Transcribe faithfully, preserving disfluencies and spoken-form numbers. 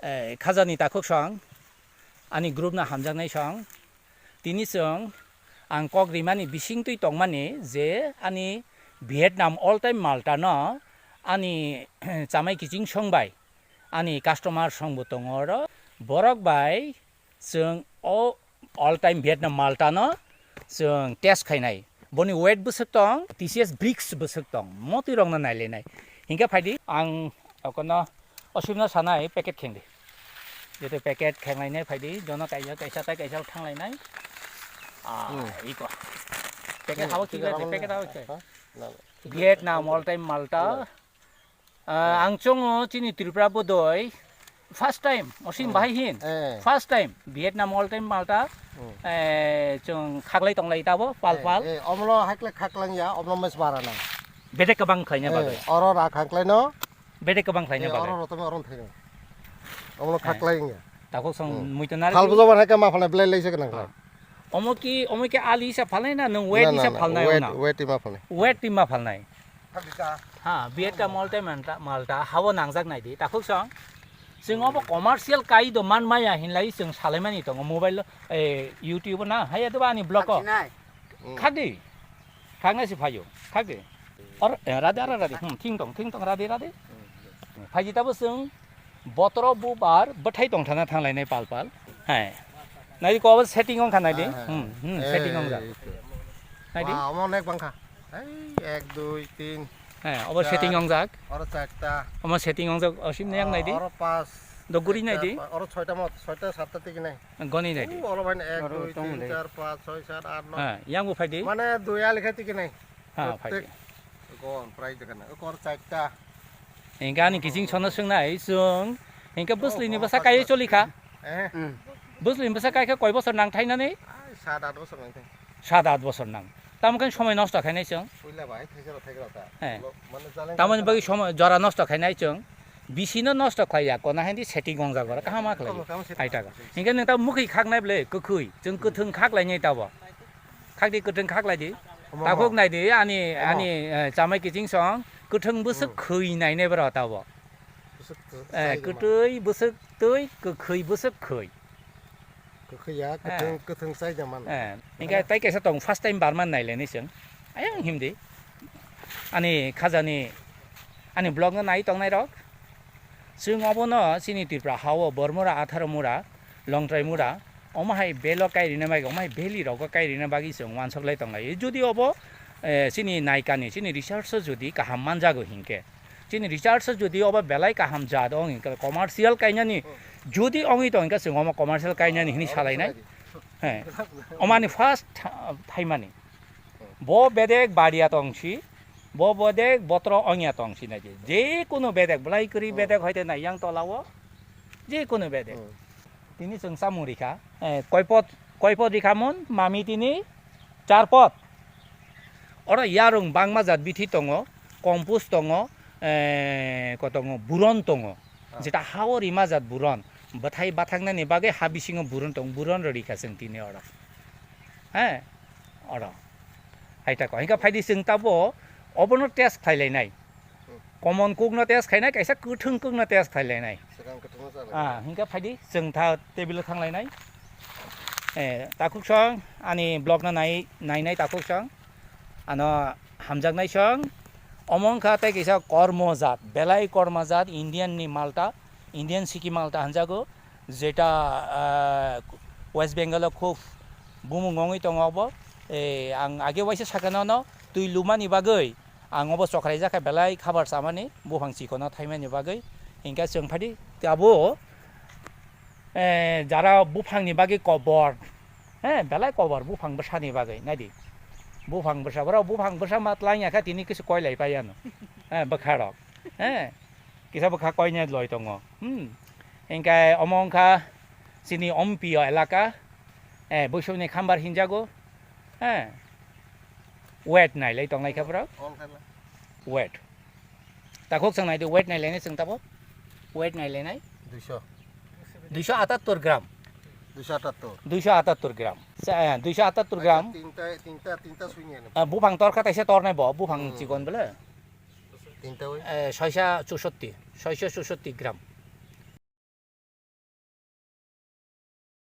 Eh, khajani takhuk song, ani group no hamjaknai song, tini chwng ang kok rimani bisingtwi tongmani je ani Vietnam All Time Malta no ani chamai kiching song bai ani customer song bo tongo oro, borok bai chwng o All Time Vietnam Malta no chwng test khainai. Boni weight bwswk tong, T C S bricks bwswk tong, motwi rokno nailainai. Hinkhe phaidi ang okono osibno sanai packet khengdi. Jeto packet khenglainai phaidi, jono kaisa kaisa tai kaisa thanglainai. Ah, Hmm. iko. Packet Hmm, habo tiga kibar, rama packet na. Habo kibar. Ha? Na, na. Vietnam All Time Malta. Na. Ah, ang chongo chini Tripura bodoi first time, osim Hmm. bahai hin. Eh. First time, Vietnam All Time Malta. Hmm. Eh, chwng khaklai tonglai tabo, pal Eh, pal. eh, omlo hakle khaklang ya, omlo mes bara na. Bedek kwbang khlaina Eh, bagwi. Oro ra khaklang no. Bedek kwbang khlaina Eh, bagwi. Oro rotom orom thaino. Omlo Eh. Khaklang ya. Takhuk song Hmm. muitu nari. Phal bujo ban hai khe ma phalnai belai lai se gwnang kha. Omo ki, omo ki ali sa phalnai na, nwng weight Na, na, isa na, phalnai weight, ona? Weight ima phalnai. Weight ima phalnai. Ha, Vietnam All Time Malta, Malta, habo nangjak nai di. Takhuk song. Chwng obo commercial kai do man maya hinlai chwng salaimani tongo mobile, eh, YouTube na, haya do ani blog o. Khaksinai. Hmm. Khadi. Khaknai si phayo. Khadi. Or, eh, rade, ara rade. Hmm, thing tong, thing tong, rade, rade. Hmm. Phaji tabo chwng botoro bubar bwthai tongthana thanglainai pal pal. Hai. Nai ko setting ong kha nai di. Ah, hmm, hmm, eh, setting ong ja. Eh, nai di. Wah, omo nek bangkha. Hai, ek, dui, tin. Hai, obo char, setting ong jak. Oro charta. Omo setting ong jak, osim ne yang nai di. Ah, oro pas. Do guri nai di. Ekta, oro soita mot, soita satta tiki nai. Goni nai di. Uh, oro bhain ek, oro dui, tong tin, dai. Char, pas, soi, sat, at, noi. Ha, yang bo phai di. Mane dui ali khe tiki nai. Ha, phai di. Protek gon prai dekha na. Oro charta. Hingke ani kiching sono swngnai chwng, hingke bwsli ni bwsa kaiye choli kha. Eh. Hmm. Bwsli ni bwsa kai khe koi bosor nang thainani? Ai, sat at bosor nang thai. Sat at bosor nang. Tamo khe somoi nosto khainai chwng. Puila bai thaisero thaigra ta. Eh. Lo, mane jaleng Tamoni ta bagwi somoi jora nosto khainai chwng. Bisi no nosto khlai ya, kona hindi setting gongjak ora kaham ma khlai. Kaham, kaham setting. Ai ta. Hingke nang ta mukhi khaknai ble kwkhwi, chwng kwthwng khaklai nai tabo. Khakdi kwthwng khaklai di. Omo, omo. Takhuk nai di ani, omo. Ani, eh, chamai kiching song kwthwng bwswk Hmm. khwi nai ne bro tabo. Bwswk Eh, chai kwtwi bwswk twi kwkhwi bwswk khwi. Kwkhwi ya, eh. Kwthwng, kwthwng chai da man. Eh, hingke tai kaisa tong first time barman nai le ni chwng. Ayang him di. Ani khajani, ani blog no nai tong nai rok. Chwng obono chini Tripura ha o Bormura, Atharomura, Longtraimura, omo hai belo kai rina bagwi, omo hai valley rogo kai rina bagwi chwng uansuk lai tong lai. Jodi obo, eh, chini naikani, chini research o jodi kaham manjago hinkhe, chini research o jodi obo belai kaham jat ong hinkhe commercial kainani jodi ongwi tong hinkhe chwng omo commercial kainani hinwi salainai. He, omani first tha-, thaimani. Bo bedek baria tongsi, bo bedek botro ongya tongsi naidi. Je kunu bedek, belai kwrwi Hmm. bedek hoite nai yang tola o, je kunu bedek. Hmm. Tini chwng chamung rikha, eh, koipot, koipot rikha mun, mami tini charpot. Oro yarung bangma jat bithi tongo, kompus tongo, eh, ko tongo, buron tongo. Ah. Jeta ha o rima jat buron, bwthai bathangnani bagwi ha bisingo buron tong, buron rw rikha chwng tini oro. He, oro. Hai ta ko. Hingkha phaidi chwng tabo obono test khlai lainai. Hmm. Common cook no test khainai, kaisa kwthwng cook no test khlai lainai. Swkang kwthwng no cha lai. Ah, hingkha phaidi chwng tha table o thang lainai. Eh, takhuk song, ani blog no nai, nainai takhuk song. Ano hamjaknai song. Omo wngkha tei kaisa kormo jat, belai kormo jat, Indian ni malta, Indian Sikkim malta hinjago. Jeta, ah, West Bengal o khub bumung wngwi tongo obo. Eh, ang age waisa sakha nono twi lumani bagwi ang obo chokraijak kha belai khabar chamani, buphang chikono thaimani bagwi. Hinkhe chwng phaidi abo, eh, jara buphangni bagwi kobor, he, belai kobor buphang bwsani bagwi, naidi. Buphang bwsa, borok buphang bwsa ma tlangya kha tini kisu koilai paiya no. He, bwkha rok. He. Kisa bwkha koine loi tongo. Hmm. Hinkhe omo wngkha chini Ompio elaka. Eh, Boisongni Khambar hinjago. Eh. Wet nailai tongnai khe borok. Wet. Takhuk chwng naidi wet nailainai chwng tabuk. Wet nailainai. Duiso. Duiso atattor gram. Duiso atattor. Duiso atattor gram. Sa-, eh, duiso atattor gram. Tinta, tinta, tinta suinya ni. Ah, buphang torkha taisa tornai bo, buphang Hmm. chikon bole. Tinta oi. Eh, soisa chushotti, soisa chushotti gram.